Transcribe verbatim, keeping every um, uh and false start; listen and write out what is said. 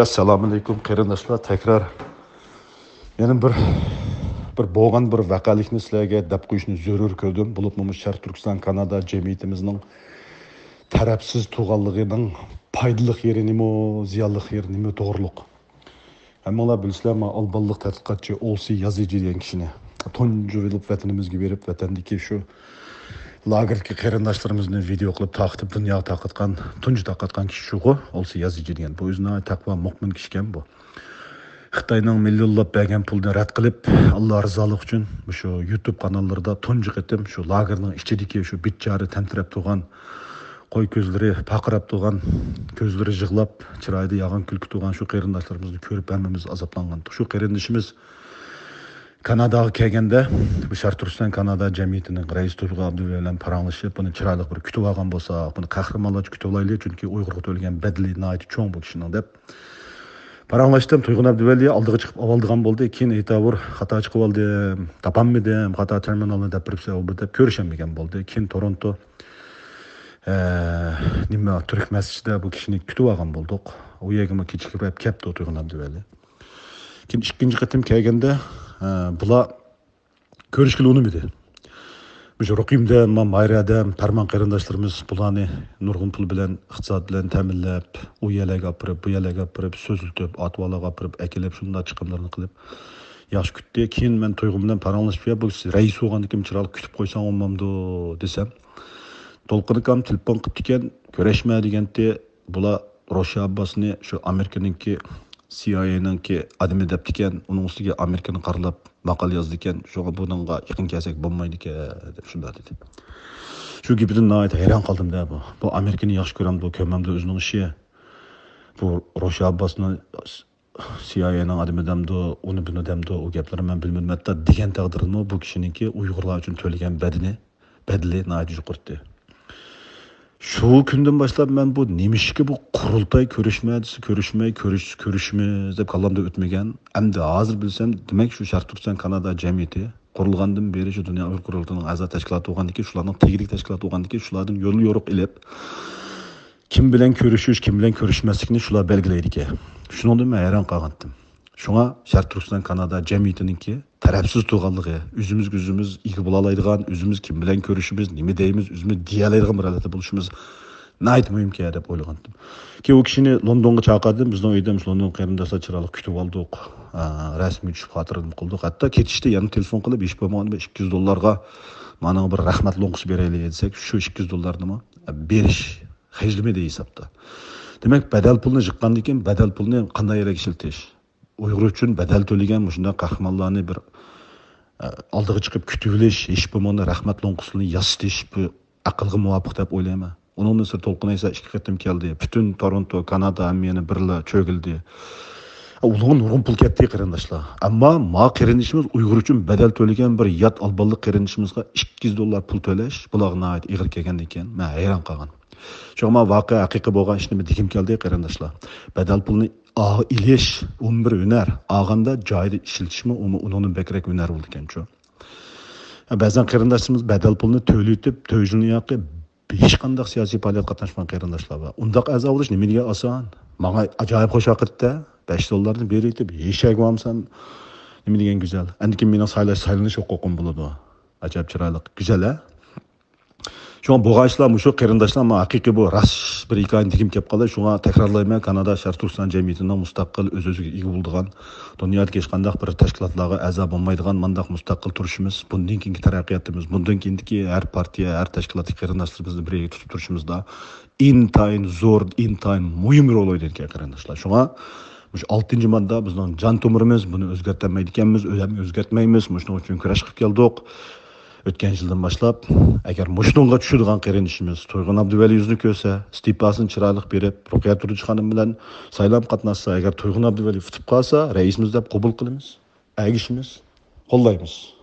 ئەسسالامۇئەلەيكۇم قېرىنداشلار، تەكرار يەنە بىر، بىر بولغان بىر ۋەقەلىكنى سىلەرگە دەپ قويۇشنى زۆرۈر كۆردۈم. بولۇپمۇ مۇشۇ شەرقىي تۈركىستان كانادا جەمئىيىتىمىزنىڭ تەرەپسىز تۇرغانلىقىنىڭ پايدىلىق يېرى نېمە، زىيانلىق يېرى نېمە توغرۇلۇق. ھەممىڭلار بىلىسىلەر، ما ئالبانلىق تەتقىقاتچى ئولسى يازىجى دېگەن كىشىنى تۇنجى بولۇپ ۋەتىنىمىزگە بېرىپ، ۋەتەندىكى شۇ لاگېردىكى قېرىنداشلىرىمىزنى ۋىدېئو قىلىپ تارقىتىپ دۇنياغا تارقاتقان، تۇنجى تارقاتقان كىشى شۇغۇ، ئولسى يازىجى دېگەن. بۇ ئۆزى ناھايىتى تەقۋا مۆمىن كىشىكەن بۇ. خىتاينىڭ مىليونلاپ بەرگەن پۇلىنى رەت قىلىپ، ئاللا رىزالىقى ئۈچۈن مۇشۇ يۇتۇب قاناللىرىدا تۇنجى قېتىم شۇ لاگېرنىڭ ئىچىدىكى شۇ بىچارە تەمتىرەپ تۇرغان، قوي كۆزلىرى پارقىراپ تۇرغان، كۆزلىرى يىغلاپ، چىرايىدا يالغان كۈلكە تۇرغان شۇ قېرىنداشلىرىمىزنى كۆرۈپ ھەممىمىز ئازابلانغانىدۇق. شۇ قېرىندىشىمىز كاناداغا كەلگەندە، بۇ شەرقىي تۈركىستان كانادا جەمئىيىتىنىڭ رەئىسى تۇيغۇ ئابدۇللا بىلەن پاراڭلىشىپ، بۇنى چىرايلىق بىر كۈتۈۋالغان بولساق، بۇنى قەھرىمانلارچە كۈتۈۋالايلى، چۈنكى ئۇيغۇرغا تۆلىگەن بەدىلى ناھايىتى چوڭ بۇ كىشىنىڭ، دەپ پاراڭلاشتىم. تۇيغۇن ئابدۇۋەلى ئالدىغا چىقىپ ئاۋالىدىغان بولدى. كېيىن ئېيتاۋۇر، خاتا چىقىۋالدىم، تاپالمىدىم، خاتا تېرمىنالنى دەپ بېرىپسەن، ئۇ بۇ دەپ كۆرۈشەلمىگەن بولدى. كېيىن تورونتو، ئە، نېمە، تۈرك مەسچىتىدە بۇ كىشىنى كۈتۈۋالغان بولدۇق. ئۇ يەرگىمۇ كېچىكىپ كەپتۇ تۇيغۇن ئابدۇۋەلى. كېيىن ئىككىنچى قېتىم كەلگەندە، ئە، بۇلار كۆرۈشكىلى ئۇنىمىدى. مۇشۇ رۇقىيىم دەم، مايرا دەم، پەرمان قېرىنداشلىرىمىز بۇلارنى نۇرغۇن پۇل بىلەن، ئىقتىساد بىلەن تەمىنلەپ، ئۇ يەرلەرگە ئاپىرىپ، بۇ يەرلەرگە ئاپىرىپ، سۆزلىتىپ، ئاتىۋالارغا ئاپىرىپ، ئەكېلىپ، شۇنداق چىقىملىرىنى قىلىپ، ياخشى كۈتتى. كېيىن مەن تۇيغۇ بىلەن پاراڭلىشىپ، يا بۇ رەئىس بولغاندىن كېيىن چىرايلىق كۈتۈپ قويساڭ بولمامدۇ دېسەم، دولقۇن ئاكام تېلېفون قىپتىكەن، كۆرۈشمە دېگەنتى. بۇلار روشا ئابباسنى شۇ ئامېرىكىنىڭكى سى ئاي ئەينىڭكى ئادىمى دەپتىكەن، ئۇنىڭ ئۈستىگە ئامېرىكىنى قارىلاپ ماقالە يازىدىكەن، شۇڭا بۇنىڭغا يېقىن كەلسەك بولمايدىكەن دەپ شۇنداق دېدى. شۇ گېپىدىن ناھايىتى ھەيران قالدىم دە بۇ. بۇ ئامېرىكىنى ياخشى كۆرەمدۇ، كۆرمەمدۇ ئۆزىنىڭ ئىشى. بۇ روشا ئابباسنى سى ئاي ئەينىڭ ئادىمى دەمدۇ، ئۇنى بۇنى دەمدۇ، ئۇ گەپلىرىنى مەن بىلمىدىم. ھەتتا دېگەن تەقدىردىمۇ بۇ كىشىنىڭكى ئۇيغۇرلار ئۈچۈن تۆلىگەن بەدىنى، بەدىلى ناھايىتى يۇقىرىتى. شۇ كۈندىن باشلاپ مەن بۇ نېمىشقا بۇ قۇرۇلتاي كۆرۈشمە دېسە كۆرۈشمەي، كۆرۈش، كۆرۈشىمىز دەپ كاللامدا ئۆتمىگەن. ئەمدى ھازىر بىلسەم، دېمەك، شۇ شەرقىي تۈركىستان كانادا جەمئىيىتى قۇرۇلغاندىن بېرى شۇ دۇنيا ئۇيغۇر قۇرۇلتىيىنىڭ ئەزا تەشكىلاتى بولغاندىكىن، شۇلارنىڭ تېگىدىكى تەشكىلات بولغاندىكىن، شۇلاردىن يول يورۇق ئېلىپ، كىم بىلەن كۆرۈشۈش، كىم بىلەن كۆرۈشمەسلىكنى شۇلار بەلگىلەيدىكەن. شۇنىڭدىن مەن ھەيران قالغانتىم. شۇڭا شەرقىي تۈركىستان كانادا جەمئىيىتىنىڭكى تەرەپسىز تۇرغانلىقى، ئۆزىمىزگە ئۆزىمىز ئىگە بولالايدىغان، ئۆزىمىز كىم بىلەن كۆرۈشىمىز، نېمە دەيمىز، ئۆزىمىز دېيەلەيدىغان بىر ھالەتتە بولۇشىمىز ناھايىتى مۇھىمكەن دەپ ئويلىغانتىم. كېيىن ئۇ كىشىنى لوندونغا چاقىردىم. بىزنىڭ ئۆيدە لوندون قېرىنداشلار چىرايلىق كۈتۈۋالدۇق. ئا، رەسىمگە چۈشۈپ خاتىرىدىن قىلدۇق. ھەتتا كېتىشتە يەنە تېلېفون قىلىپ، ھېچ بولمىغاندا بىر ئىككى يۈز دوللارغا مانا بىر رەھمەت لوڭقىسى بېرەيلى دېسەك، شۇ ئىككى يۈز دوللارنىمۇ بېرىش خەجلىمىدى ھېسابتا. دېمەك، بەدەل پۇلنى يىغقاندىن كېيىن، بەدەل پۇلنى قانداق يەرگە ئىشلىتىش؟ ئۇيغۇر ئۈچۈن بەدەل تۆلىگەن مۇشۇنداق قەھرىمانلارنى بىر، ئە، ئالدىغا چىقىپ كۈتۈۋېلىش، ھېچ بولمىغاندا رەھمەت لوڭقىسىنى ياسىتىش، بۇ ئەقىلگە مۇۋاپىق دەپ ئويلايمەن. ئۇنىڭدىن سىرت، تولقۇن ئەيسا ئىككى قېتىم كەلدى. پۈتۈن تورونتو، كانادا ھەممە يەنە بىرلا چۆگۈلدى. ئۇلارغا نۇرغۇن پۇل كەتتى، قېرىنداشلار. ئەمما ما قېرىندىشىمىز ئۇيغۇر ئۈچۈن بەدەل تۆلىگەن بىر يات ئالبانلىق قېرىندىشىمىزغا ئىككى يۈز دوللار پۇل تۆلەش بۇلارغا ناھايىتى ئېغىر كەلگەندىن كېيىن، مەن ھەيران قالغان. شۇڭا مانا ۋەقە ھەقىقىي بولغان ئىشنى دېگۈم كەلدى، قېرىنداشلار. بەدەل پۇلنى ئا-، ئېلىش ئۇمۇ بىر ھۈنەر، ئالغاندا جايىدا ئىشلىتىشمۇ ئۇمۇ ئۇنىڭدىن بەكرەك ھۈنەر بولىدىكەنچۇ. بەزەن قېرىنداشلىرىمىز بەدەل پۇلنى تۆلىتىپ، تۆژىنىڭ ياقى ھېچقانداق سىياسىي پائالىيەتكە قاتناشمىغان قېرىنداشلار بار. ئۇنداق ئەزا بولۇش نېمە دېگەن ئاسان. ماڭا ئاجايىپ خۇش ھەقىقەتتە. بەش دوللارنى بېرىۋېتىپ، ھېشەگە بارمىسام، نېمە دېگەن گۈزەل. ئەندىكىن مېنىڭ سايلاش، سايلىنىش ھوقۇقۇم بولىدۇ. ئاجايىپ چىرايلىق. گۈزەل، ھە؟ شۇڭا بولغان ئىشلار مۇشۇ، قېرىنداشلار، مانا ھەقىقىي بۇ راست بىر ھېكايىنى دېگۈم كەپ قالدى. شۇڭا تەكرارلايمەن، كانادا شەرقىي تۈركىستان جەمئىيىتىنىڭ مۇستەقىل، ئۆز-ئۆزىگە ئىگە بولىدىغان، دۇنيادىكى ھېچقانداق بىر تەشكىلاتلارغا ئەزا بولمايدىغان مانداق مۇستەقىل تۇرۇشىمىز، بۇندىن كېيىنكى تەرەققىياتىمىز، بۇندىن كېيىندىكى ھەر پارتىيە، ھەر تەشكىلاتتىكى قېرىنداشلىرىمىزنى بىر يەرگە تۇتۇپ تۇرۇشىمىزدا ئىنتايىن زور، ئىنتايىن مۇھىم رول ئوينايدىكەن، قېرىنداشلار. شۇڭا مۇشۇ ئالتىنچى ماددا بىزنىڭ جان تومۇرىمىز، بۇنى ئۆزگەرتەلمەيدىكەنمىز، ئۆزگەرتمەيمىز، مۇشۇنىڭ ئۈچۈن كۈرەش قىلىپ كەلدۇق. ئۆتكەن يىلدىن باشلاپ، ئەگەر مۇشۇنىڭغا چۈشىدىغان قېرىندىشىمىز تۇيغۇن ئابدۇۋەلى يۈزىنى كۆرسە، ئىستېپاسىنى چىرايلىق بېرىپ، رۇقىيە تۇردى خانىم بىلەن سايلام قاتناشسا، ئەگەر تۇيغۇن ئابدۇۋەلى ئۇتۇپ قالسا، رەئىسىمىز دەپ قوبۇل قىلىمىز، ئەگىشىمىز، قوللايمىز.